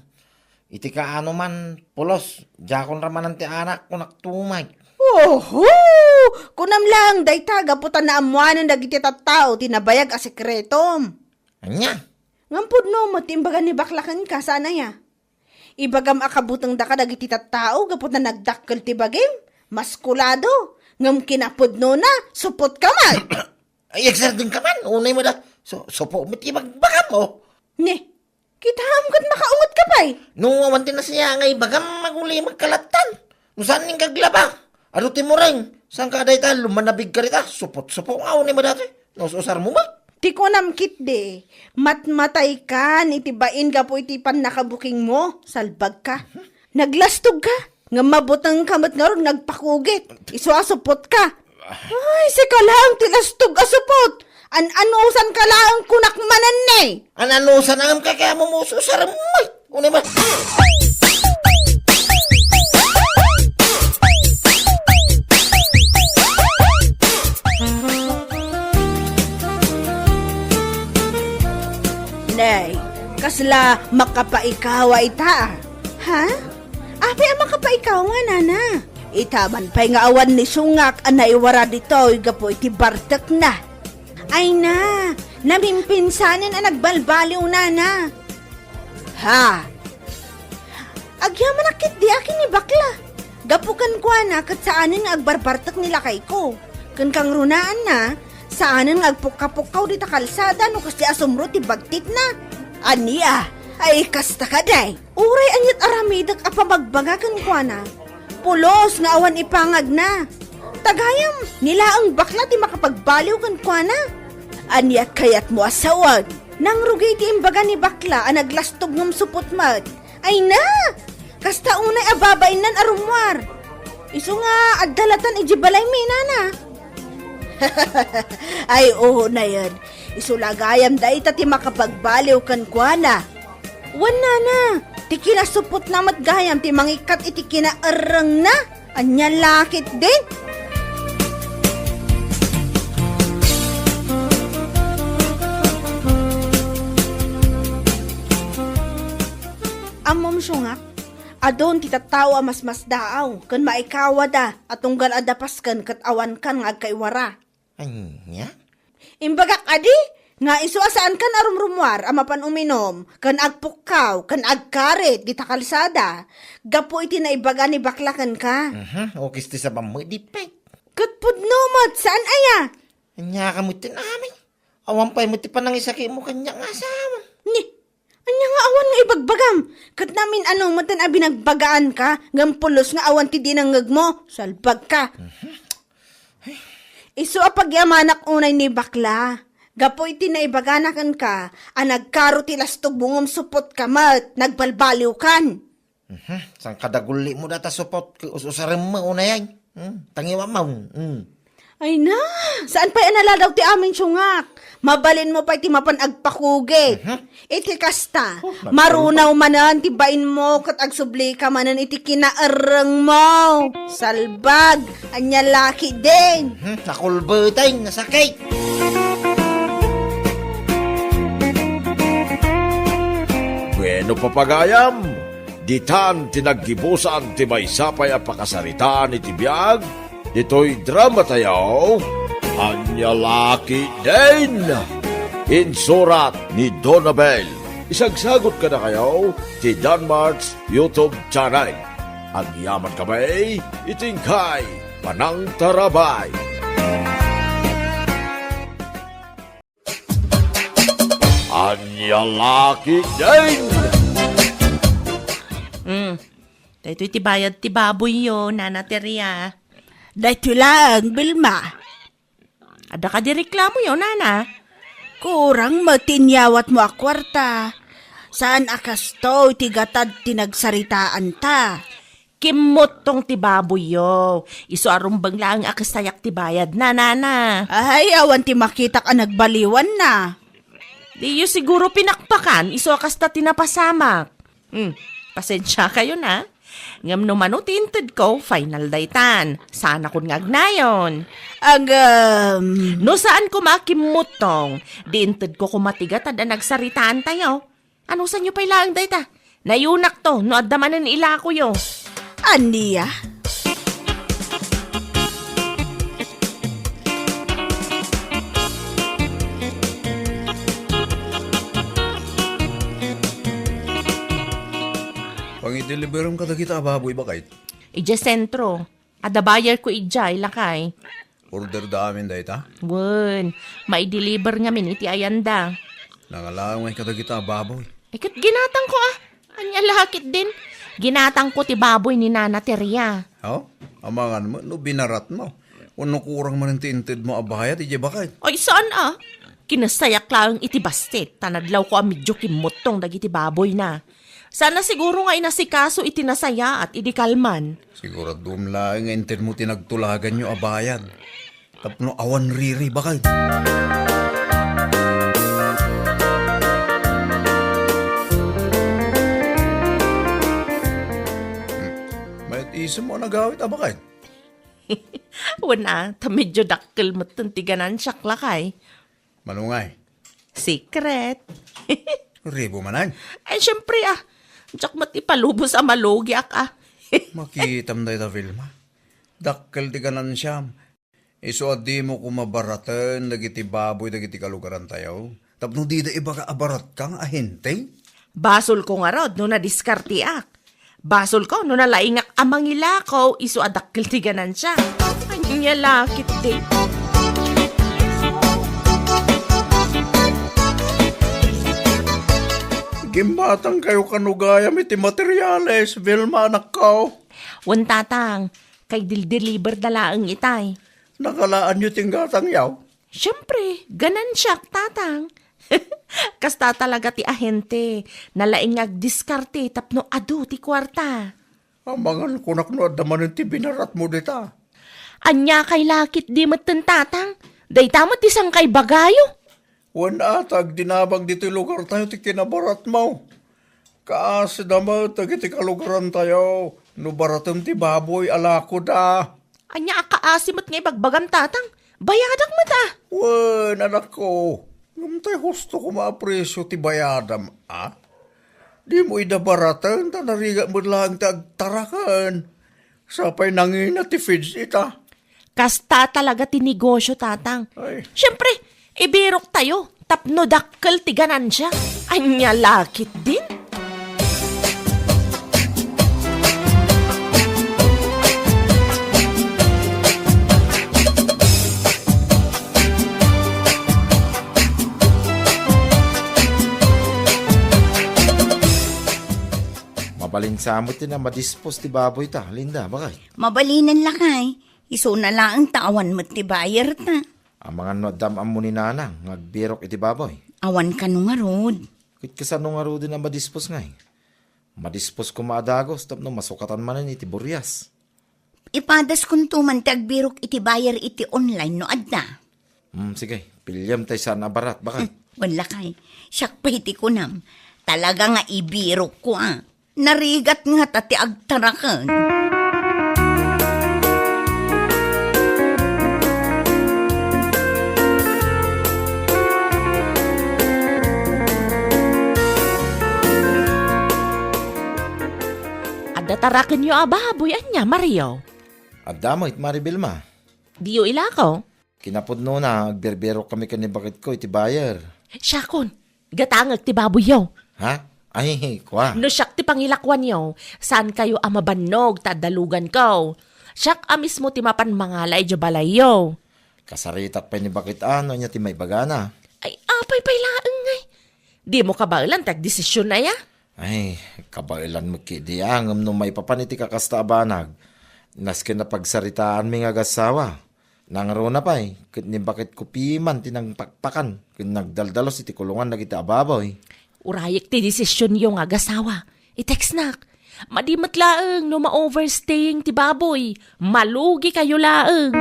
Iti kaano man, pulos, diakon ramanan ti anak, kunak tumay. Oho! Kunam laeng dayta gapu ta naammoanen dagiti tattao ti nabayag a sekretom. Ania? Ngem pudno met ti imbaga ni bakla kenka, saan aya? Ibagam a kabutengdaka dagiti tattao gapu ta nagdakkel ti bagim, maskulado, ngem kinapudnona, supot ka man. Ay, ekserdeng ka man, unay mo da. So, supo met ti ibagbagam, oh. Ni, kitaem ket makaunget ka pay. No, awan ti nasiya nga ibagam, magulimek ka lattan. No saan ning kaglaba? Adu ti mureng, saan ka dayta, lumanabig ka dita, supot-supo nga, unay mo dati. No, usar mo ba? Ti kunam ketdi, matmataykan iti bain gapu iti pannakabukingmo, salbag ka. Naglastog ka, ngem mabuteng ka met ngarud nga agpakugit. Isu a supot ka. Ay, sika laeng ti lastog a supot. An-anusan ka laeng kunak manen ni. An-anusan ngem kay kaya mo mususarem, ay. Unay man. Nay, kasla makapaikawa ita, ah. Ha? Apay a makapaikawa, nana? Ita man pay nga awan ni Siungak a naiwara ditoy gapu iti bartekna. Ay na, Namimpinsanen a nagbalbaliw, nana. Ha? Agyamanak ketdi a ken ni bakla. Gapu kenkuana ket saanen nga agbarbartek ni lakayko. Ken kangrunaanna, saanen nga agpukka-pukkaw dita kalsada no kasdi a sumro ti bagtitna. Ania? Ay, kasta kadi. Uray aniat aramidek a pamagbaga kenkuana, pulos nga awan ipangagna. Ta gayam, ni laeng bakla ti makapagbaliw kenkuana. Aniat kayatmo a sawen? Nangrugi ti imbaga ni bakla a naglastog ngem supot met. Ay na! Kasta unay a babainnan a rummuar. Isu nga adda latan idiay balaymi, nana. Ay, unayen. Isu la gayam dayta ti makapagbaliw kenkuana. Wen, nana, ti kinasupotna met gayam ti mangikkat iti kinaerrengna. Ania la ketdin? Ammom, siungak, adun ti tattao a masmasdaaw ken maikawada a tunggal adda pasken ket awankan nga agkaiwara. Ania? Imbagak kadi nga isu a saankan a rumrummuar a mapan uminum ken agpukkaw ken agkarit dita kalsada gapu iti naibaga ni bakla kenka. Mhm, ukis ti sabam met di pay. Ket pudno met, saan aya? Ania ka met ti amin? Awan pay met ti panangisakimo kaniak nga asawa. Ni, ania nga awan nga ibagbagam? Ket namin-ano met a binagbagaanka, ngem pulos nga awan ti dinengngegmo. Salbagka. Isu a pagyamanak unay ni bakla. Gapu iti naibagana kenka a nagkaro ti lastogmo ngem supotka met, nagbalbaliwkan. Mhm. Saan kadagulimo data supot, us-usarem mo unay ay. Hmm, tangiwam mo. Hmm. Ay na, saan pay a naladaw ti amin, siungak? Mabalin mo pay ti mapan agpakugit. Mhm. Iti kasta, oh, marunaw manen ti bain mo ket agsubli ka manen iti kinaerreng mo. Salbag, ania la ketdin? Mhm, nakulbeten, nasakit. Bueno, papagayam, ditan ti naggibusan ti maysa pay a pakasaritaan iti biag ditoy dramatayo, Ania la ketdin? Insurat ni Donabel. Isagsagot kadakayo ti Danmart's YouTube channel. Agyaman kami iti inkay panangtarabay. Ania la ketdin? Hmm. Daytoy ti bayad ti baboyyo, Nana Teria. Daytoy laeng, Vilma. Adda kadi reklamoyo, Nana? Kurang met ti inyawatmo a kuarta. Saan a kastoy ti gatad ti nagsaritaanta. Kimmuttong ti baboyyo. Isu a rumbeng laeng a kastayak ti bayadna, nana. Ay, awan ti makitak a nagbaliwanna. Diyo siguro pinakpakan, isu a kasta ti napasamak. Hmm, pasensiakayo na. Ngem no mano ti intedko, final daytan. Saanakon nga agnayon. Agam. No saan koma a kimmuttong, di intedko koma ti gatad a nagsaritaantayo. Anusanyo pay laeng dayta? Nayunakto no adda manen ilakoyo. Ania? Pangideliberem kadagita a baboy, baket? Idiay sentro. Adda bayarko idiay, lakay. Order da amin dayta? Wen, maideliver ngamin iti ayanda. Nangalaw ngay kadagita a baboy. Ay, ket ginatangko, ah. Ania la ketdin? Ginatangko ti baboy ni Nana Teria. Oh? Amangan mo, no binarat mo. Wenno kurang manen ti inted mo a bayad, idiay baket? Ay, saan, ah? Kinasayak laeng iti bassit, ta nadlawko a medyo kimmuttong dagiti baboyna. Saan a siguro nga inasikaso iti nasayaat idi kalman. Siguraduem laeng nga intedmo ti nagtulaganyo a bayad. Tapno awan riri, baket. Hmm. Mayat isem mo a nagawit a baket? Wen a, ta medyo dakkel metten ti ganansiak, lakay. Mano ngay? Secret. Ribo manen? Ay, siyempre, ah. Diak met ipalubos a malugiak, ah. Makitam dayta, Vilma. Dakkel ti ganansiam. Isu a dimo koma baraten dagiti baboy dagiti kalugarantayo, tapno dida ibaga a baratka nga ahente? Basolko ngarud no nadiskarteak. Basolko no nalaingak a mangilako isu a dakkel ti ganansia. Ania la ketdi? Gimmatangkayo kano gayam iti materiales, Vilma, anakko? Wen, Tatang, kay dildeliberda laeng itay. Nakalaanyo ti inggatangyo? Siempre, ganansiak, Tatang. Kasta talaga ti ahente, nalaing nga agdiskarte tapno adu ti kuarta. Amangan kunak no adda manen ti binaratmo dita. Ania kay la ketdi metten, Tatang? Dayta met ti sangkaibagayo. Wen a, ta agdinamag ditoy lugartayo ti kinabaratmo. Kaasida met dagiti kalugarantayo no baratem ti baboy a lakoda. Ania a kaasi met nga ibagbagam, Tatang? Bayadak met a. Wen, anakko, ngem tay husto koma a presio ti bayadam, a? Dimo ida baraten ta narigat met laeng ti agtaraken. Sa pay nangina ti feeds ita. Kasta talaga ti negosyo, Tatang. Ay. Siyempre, ibiroktayo tapno dakkel ti ganansia. Ania la ketdin? Mabalin sa met ti namadispos ti baboy ta, Linda, bakay? Mabalinen lakay, isuna laeng ta awan met ti buyer ta. Amangan no adda am-ammo ni Nana nga agbirok iti baboy? Awan kano ngarud. Ket kasano ngaruden a madispos ngay? Madispos koma a dagus tapno masukatan manen iti burias. Ipadaskonto man ti agbirok iti buyer iti online no adda. Hmm, sige, piliem tay saan a barat, bakay? Hmm, wen lakay, siak pay ti kunam. Talaga nga ibirokko a. Narigat ngata ti agtaraken. Adda tarakenyo a baboy, ania, Mario? Adda met, Mari Vilma. Diyo ilako? Kinapudnona, agbirbirok kami ken ni baketko iti buyer. Siakon, gatangek ti baboyyo. Ha? Ay, kua. No siak ti pangilakuanyo, saankayo a mabannog ta adda luganko. Siak a mismo ti mapan mangala idiay balayyo. Kasaritak pay ni baket a no ania ti maibagana. Ay, apay pay laeng ngay. Dimo kabaelan ti agdesisionna aya? Ay, kabaelan met ketdi a, ngem no maipapan iti kakasta a banag, nasken a pagsaritaanmi nga agassawa. Nangruna pay, ket ni baketko piman ti nangpakpakan ken nagdaldalos iti kulongan dagiti a baboy. Urayek ti desisionyo nga agasawa. I-textnak. Madi met laeng no ma-overstaying ti baboy. Malugikayo laeng.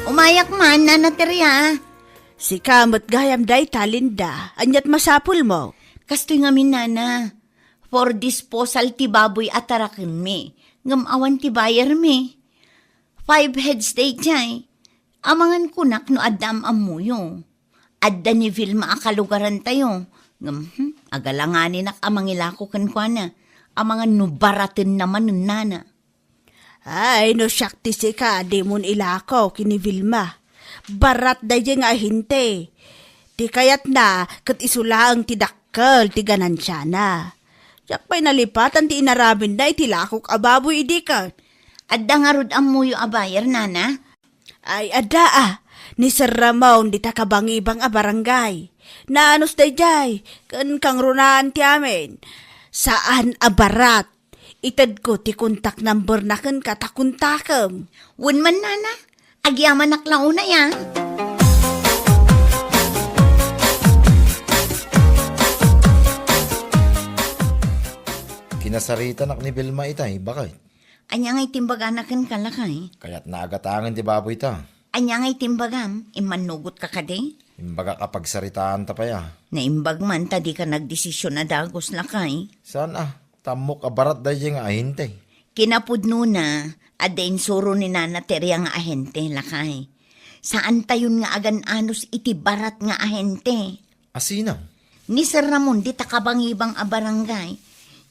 Umayak man, Nana Teria. Sika met gayam dayta, Linda. Aniat masapulmo? Kastoy ngamin, Nana. For disposal ti baboy a tarakenmi, ngem awan ti buyermi. Five heads daydiay. Amangan kunak no adda am-ammoyo. Adda ni Vilma a kalugarantayo. Ngem, hmm, agalanganinak a mangilako kenkuana. Amangan no baratenna manen, Nana. Ay, no siak ti sika, dimon ilako ken ni Vilma. Barat daydiay nga ahente. Ti kayatna, ket isu laeng ti dakkel ti ganansiana. Diak pay nalipatan ti inaramidna iti lakok a baboy idi ket. Adda ngarud ammoyo a buyer, Nana? Ay, adda a. Ni Sir Ramon dita kabangibang a barangay. Naanus daydiay, ken kangrunaan ti amin. Saan a barat. Itedko ti contact number na kenka ta kontakem. Wen man, Nana, agyamanak la unay a. Kinasaritanak ni Vilma itay, bakay? Ania nga itimbagana kenka, lakay? Kayatna a gatangen ti baboy ta. Ania nga itimbagam? Immannugotka kadi? Imbagak a pagsaritaan ta pay a. Naimbag man ta dika nagdesisyon a dagus, lakay. Saan a? Tammok a barat daydiay nga ahente. Kinapudnona, adda insuro ni Nana Teria nga ahente, lakay. Saantayon nga agan-anus iti barat nga ahente. Asino? Ni Sir Ramon, dita kabangibang a barangay,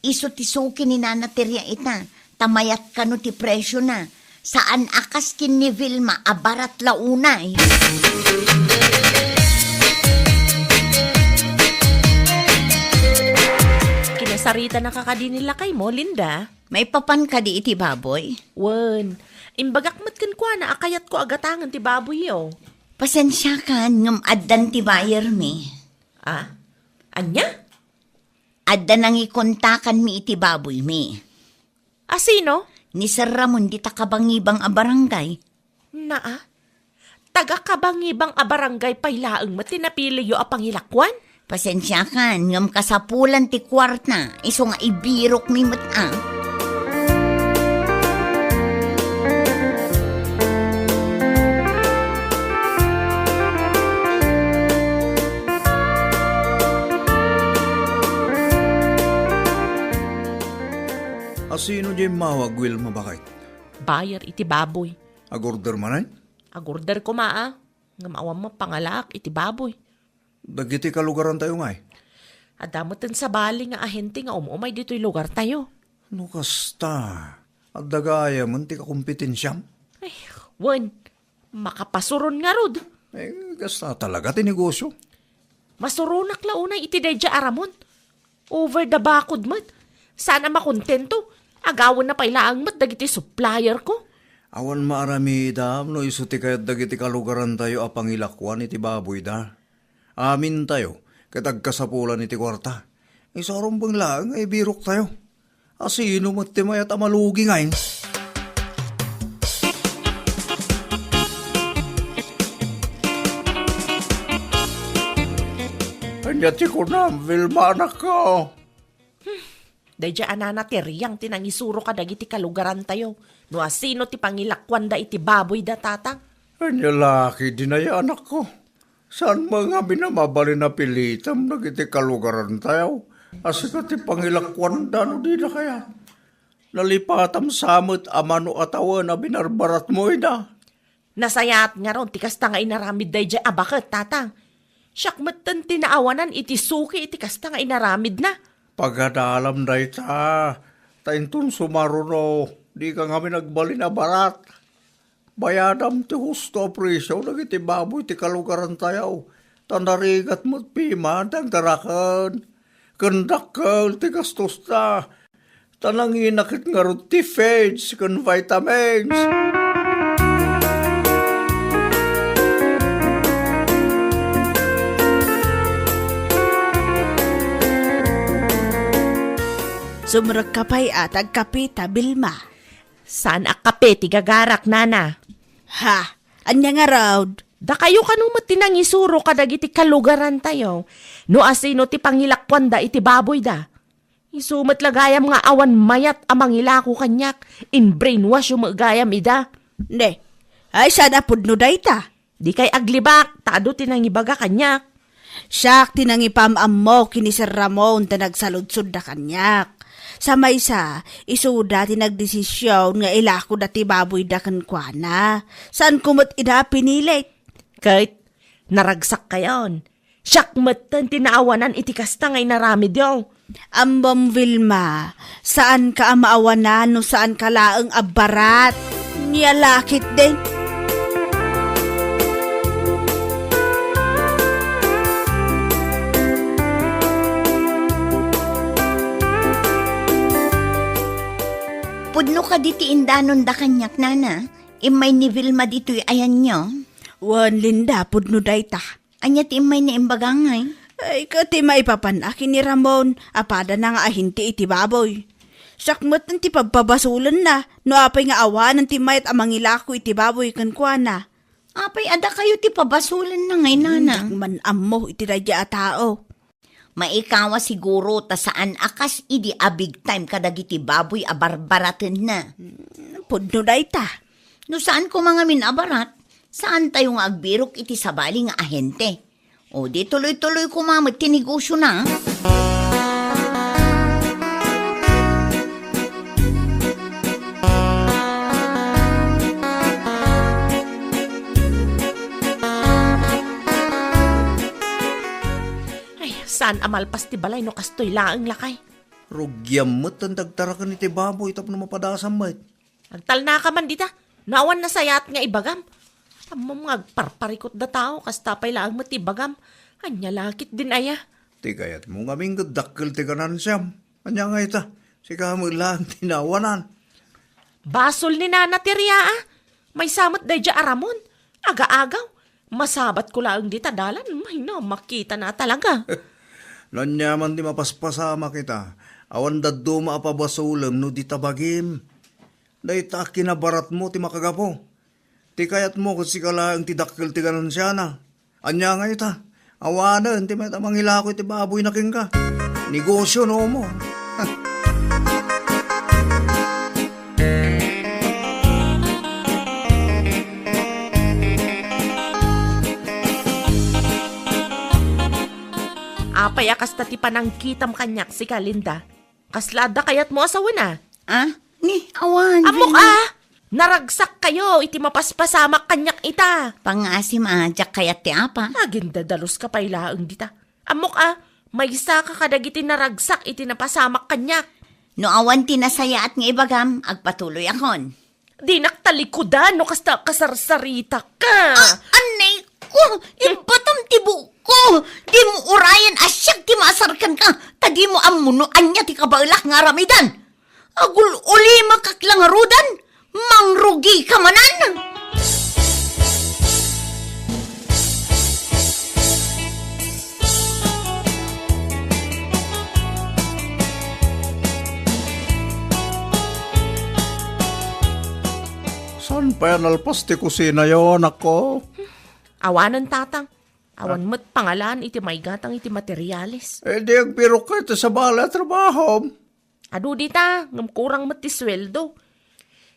isu ti suki ni Nana Teria ita, ta mayat kano ti presiona. Saan a kas ken ni Vilma a barat la unay. Kinasaritanaka kadi ni lakaymo, Linda? Maipapan kadi iti baboy? Wen, imbagak met kenkuana a kayatko a gatangen ti baboyyo. Pasensiakan, ngem addan ti buyer mi. Ah? Ania? Adda nangikontakanmi iti baboymi. A sino? Ni Sir Ramon dita kabangibang a barangay. Naa? Taga kabangibang a barangay pay laeng met ti napiliyo a pangilakuan? Pasensiakan, ngem kasapulan ti kuarta, isu nga ibirokmi met a. A sino diay immawag, Wilma, baket? Buyer iti baboy. Ag-order manen? Ag-order koma a, ngem awan met pangalaak iti baboy. Dagiti kalugarantayo ngay? Adda metten sabali nga ahente nga um-umay ditoy lugartayo. No kasta, adda gayamen ti kakompetensiam? Ay, wen, makapasuron ngarud. Eh, kasta talaga ti negosyo. Masuronak la unay iti daydiay a Ramon. Over the bakod met. Saan a makontento. Agawenna pay laeng met dagiti supplierko. Awan maaramidam no isu ti kayat dagiti kalugarantayo a pangilakuan iti baboyda. Amintayo ket agkasapulan iti kuarta. Isu a rumbeng laeng nga ibiroktayo. A sino met ti mayat a malugi ngay? Ania ti kunam, Vilma, anakko? Daydiay a Nana Teriang ti nangisuro kadagiti kalugarantayo no a sino ti pangilakuanda iti baboyda, Tatang. Ania la ketdin aya, anakko? Saan met ngamin a mabalin a pilitem dagiti kalugarantayo a sika ti pangilakuanda no dida kayat? Nalipatam sa met a mano a tawen a binarbaratmo ida. Nasayaat ngarud ti kasta nga inaramid daydiay a baket, Tatang. Siak metten ti naawanan iti suki iti kasta nga inaramidna. Pagadalam dayta, ta inton sumaruno, dika ngamin agbalin a barat. Bayadam ti husto a presio dagiti baboy ti kalugarantayo, ta narigat met pima ti agdaraken. Ken dakkel ti gastosta, ta nangina ket ngarud ti feeds ken vitamins. Sumrekka pay a ti agkape ta, Vilma. Saan a kape ti gagarak, Nana. Ha? Ania ngarud? Dakayo kano met ti nangisuro kadagiti kalugarantayo no a sino ti pangilakuanda iti baboyda. Isu met la gayam nga awan mayat a mangilako kaniak, in-brainwash yo met gayam ida. Ne, ay, saan a pudno dayta? Dikay aglibak, ta adu ti nangibaga kaniak. Siak ti nangipam-ammo ken ni Sir Ramon ta nagsaludsodda kaniak. Sa maysa, isuda ti nagdesision nga ilakoda ti baboyda kenkuana. Saanko met ida a pinilit. Ket naragsak kayon. Siak metten ti naawanan iti kasta nga inaramidyo. Ammom, Vilma, saanka a maawanan no saanka laeng a barat. Nia la ketdin. Pudno kadi ti indanonda kaniak, Nana? Immay ni Vilma ditoy ayanyo? Wen, Linda, pudno dayta. Ania ti immay na imbaga ngay? Ay, ket ti maipapan-ak ken ni Ramon a padana nga ahente iti baboy. Siak metten ti pabpabasolenna no apay nga awanen ti mayat a mangilako iti baboy kenkuana. Apay a dakayo ti pabasolenna ngay, Nana? Diak man ammo iti daydiay a tao. Maikawa siguro ta saan a kas idi a big time kadagiti baboy a barbaratenna. Hmm, pudno dayta. No saan koma ngamin a barat, saantayo nga agbirok iti sabali nga ahente. O di tuloy-tuloy koma met ti negosyona. Ay, sa Saan a malpas ti balay no kastoy laeng, lakay. Rugiam met ta agtaraken iti baboy tapno mapadasam met. Agtalnaka man dita. No awan nasayaat nga ibagam. Ammom nga agparparikut da tao, kasta pay laeng met ti ibagam. Ania la ketdin aya? Ti kayatmo ngamin ket dakkel ti ganansiam. Ania nga ita? Sika met laeng ti naawanan. Basol ni Nana Teria, a. Maysa met daydiay a Ramon. Aga-agaw. Masabatko laeng dita dalan. Mayna, makitana talaga. No ania man ti mapaspasamak ita, awan dadduma a pabasolem no dita bagim. Dayta a kinabaratmo ti makagapu. Ti kayatmo ket sika laeng ti dakkel ti ganansiana. Ania nga ita? Awanen ti mayat a mangilako iti baboyna kenka. Negosio no mo. Apay a kasta ti panangkitam kaniak, sika, Linda? Kasla adda kayatmo a sawena? Ah? Ni, awan. Ammok a! Naragsak kayo iti mapaspasamak kaniak ita. Pangasim a, diak kayat ti apa. Agindadalus ka pay laeng dita. Ammok a, maysa ka kadagiti naragsak iti napasamak kaniak. No awan ti nasayaat nga ibagam, agpatuloyakon. Dinak talikudan no kasta kasarsarita ka. Ah, anay ko, ibatam ti buokko. Dimo urayan a siak ti maasar kenka, ta dimo ammo no ania ti kabaelak nga aramidan. Agul-ulimakak la ngaruden, mangrugika manen. Saan pay a nalpas ti kusinayo, anakko? Awanen, tatang. Awan met pangalaan iti maigatang iti materiales. Eh, di agbirokka iti sabali a trabahom. Adu dita, ngem kurang met ti sueldo.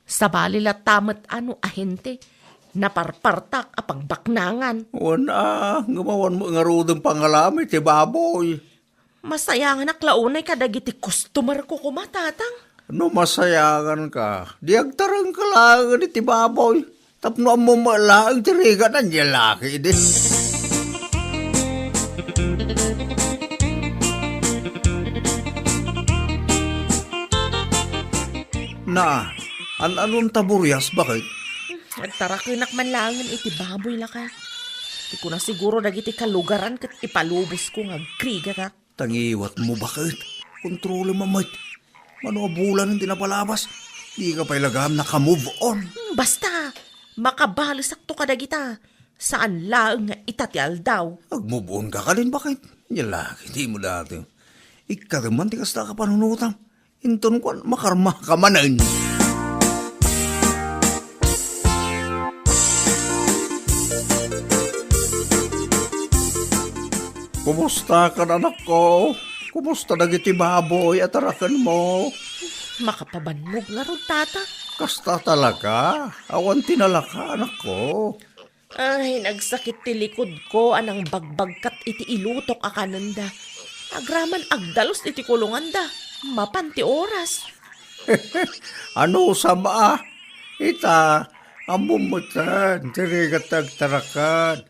Sabali latta met a no ahente, naparpartak a pagbaknangan. Wen a, ngem awan met ngaruden pangalam iti baboy. Masayanganak la unay kadagiti customer ko koma, tatang. No masayangan ka, di agtareng ka laeng iti baboy. Tapno ammo met laeng ti rigat, ania la ketdi. Na, an-anon ta burias, baket? Agtarakenak man laengen iti baboy, lakay. Ti kuna siguro dagiti kalugaran ket ipalubosko nga agrigatak. Tangiwatmo, baket. Kontrolem met. Mano a bulan ti napalabas. Dika pay la gayam naka-move on. Hmm, basta, makabalesakto kadagita. Saan laeng nga ita ti aldaw. Ag-move on ka kadin, baket. Ania la ketdi mo dati. Ikkatem man ti kasta a kapanunotam. Inton kuan, makarma ka manen. Kumusta kan, anakko? Kumusta dagiti baboy a tarakenmo? Makapabannog ngarud, tata. Kasta talaga. Awan ti nalaka, anakko. Ay, nagsakit ti likudko a nangbagbagkat iti ilutok a kanenda. Agraman agdalus iti kulonganda. Mapan ti oras. Anusam a? Ita, ammom metten, ti rigat ti agtaraken.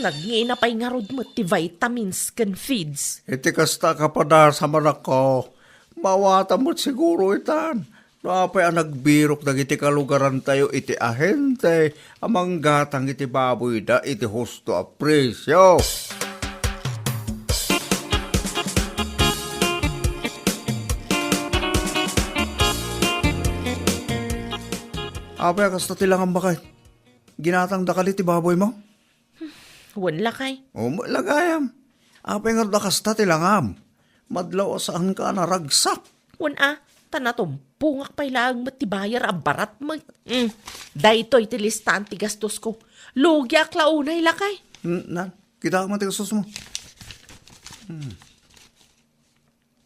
Nagngina pay ngarud met ti vitamins ken feeds. Iti kasta a kapadasam, anakko, maawatam met siguro itan. No apay a nagbirok dagiti kalugarantayo iti ahente a manggatang iti baboyda iti husto a presio. Apay a kasta ti langam, baket? Ginatangda kadi ti baboymo? Wen, lakay. O, met la gayam. Apay ngarud a kasta ti langam? Madlaw a saanka a naragsak. Wen a, ta natumpongak pay laeng met ti bayar a barat met. Mm. Daytoy ti listaan ti gastosko. Lugiak la unay, lakay. Mm, nan, kitaek man ti gastos mo. Mm.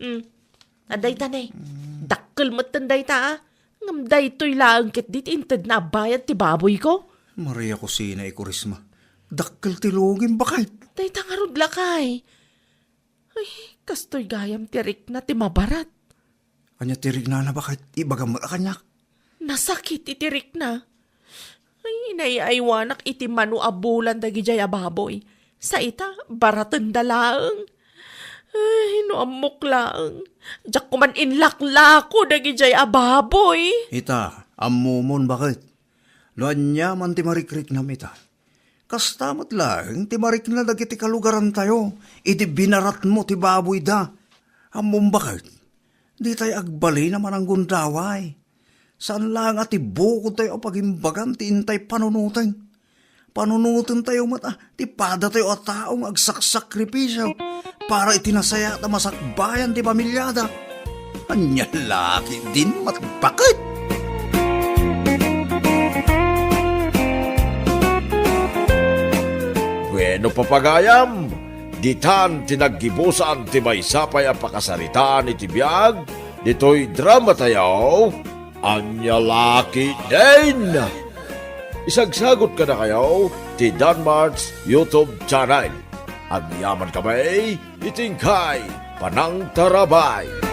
Mm. Adda ita ne. Mm. Dakkel metten dayta, a. Ngem daytoy laeng ketdi ti intedna a bayad ti baboyko. Maria Cosina y Curisma. Dakkel ti lugim, baket. Dayta ngarud, lakay. Ay, kastoy gayam ti rikna ti mabarat. Ania ti riknana, baket? Ibagam met a kaniak. Nasakit iti rikna. Ay, inay-aywanak iti mano a bulan dagidiay a baboy. Sa ita, baratenda laeng. Ay, no ammok laeng. Diak koman inlaklako dagidiay a baboy. Ita, ammomon baket. No aniaman ti marikriknam ita. Kasta met laeng ti marikna dagiti kalugarantayo idi binaratmo ti baboyda. Ammom baket, ditay agbalin a mananggundaway. Saan laeng a ti bukodtayo a pagimbagan ti intay panunoten. Panunotentayo met a ti padatayo a tao nga agsaksakripisio para iti nasayaat a masakbayan ti pamiliada. Ania la ketdin met baket? Bueno, papagayam, ditan ti naggibusan ti maysa pay a pakasaritaan iti biag ditoy dramatayo, Ania la ketdin? Isagsagot kadakayo ti Danmart's YouTube channel. Agyamankami iti inkay panangtarabay.